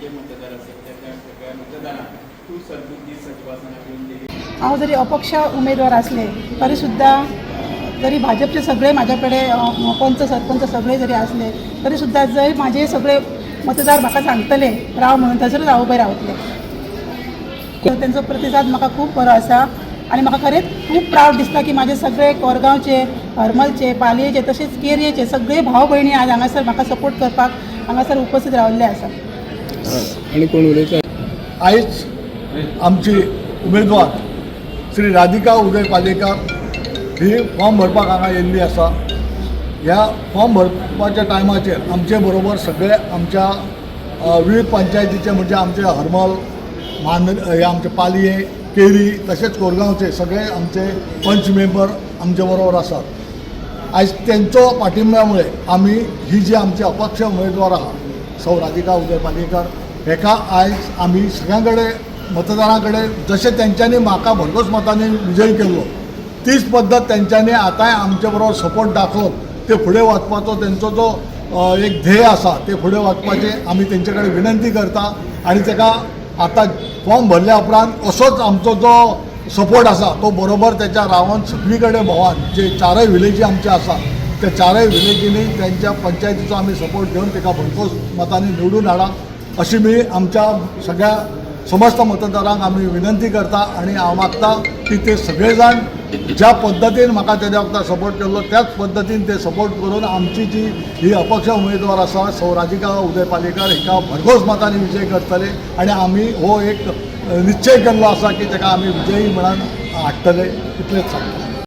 पालयेचे मतदार आसात त्या सगळ्या मतदारांक तूं सद्बुद्धी सद्वासना घेवन दिली. हांव जरी अपक्ष उमेदवार असले तरी सुद्दां जरी भाजपचे सगळे म्हाज्या कडेन पंच सरपंच सगळे जरी असले तरी सुद्दां जंय म्हाजे सगळे मतदार म्हाका सांगतले राव म्हणून, थंयसरूच हांव उबें रावतलें. तेंचो प्रतिसाद म्हाका खूब बरो आसा आनी म्हाका खरेंच खूब प्रावड दिसता की म्हाजे सगळे कोरगांवचे, हरमलचे, पालयेचे तशेंच केरयेचे सगळे भाव भयणी आज हांगासर म्हाका सपोर्ट करपाक हांगासर उपस्थित रावल्ले आसा. आनी कोण उलयता? आयज आमची उमेदवार श्री राधिका उदय पालयेकर ही फॉर्म भरपाक हांगा येयल्ली आसा. ह्या फॉर्म भरपाच्या टायमाचेर आमचे बरोबर सगळे आमच्या विविध पंचायतीचे, म्हणजे आमचे हरमल, मांद्रे, हे आमचे पालये, केरी तशेंच कोरगांवचे सगळे आमचे पंच मेंबर आमचे बरोबर आसात. आयज तेंचो पाठिंब्यामुळे आमी ही जी आमची अपक्ष उमेदवार आहा, सौ राधिका उदय पालयेकर, हेका आयज आमी सगळ्यां कडेन, मतदारां कडेन जशें तेंच्यांनी म्हाका भरघोस मतांनी विजयी केल्लो, तीच पद्दत तेंच्यांनी आतांय आमचे बरोबर सपोर्ट दाखोवन ते फुडें वचपाचो तेंचो जो एक ध्येय आसा, ते फुडें वचपाचें आमी तेंचे कडेन विनंती करता. आनी तेका आतां फॉर्म भरल्या उपरांत असोच आमचो जो सपोर्ट आसा तो बरोबर तेच्या रावन सगळी कडेन भोंवन, जे चारय विलेजी आमचे आसा त्या चारय विलेजींनी तेंच्या पंचायतीचो आमी सपोर्ट घेवन तेका भरघोस मतांनी निवडून हाडा अशी मी आमच्या सगळ्या समस्त मतदारांक आमी विनंती करता. आनी हांव मागता की ते सगळे जाण ज्या पद्दतीन म्हाका तेज्या वखदार सपोर्ट केल्लो, त्याच पद्दतीन ते सपोर्ट करून आमची जी ही अपक्ष उमेदवार आसा, सौ राधिका उदय पालयेकर, हिका भरघोस मतांनी विजय करतले. आनी आमी हो एक निश्चय केल्लो आसा की ताका आमी विजयी म्हणून हाडटले, इतलेंच सांगता.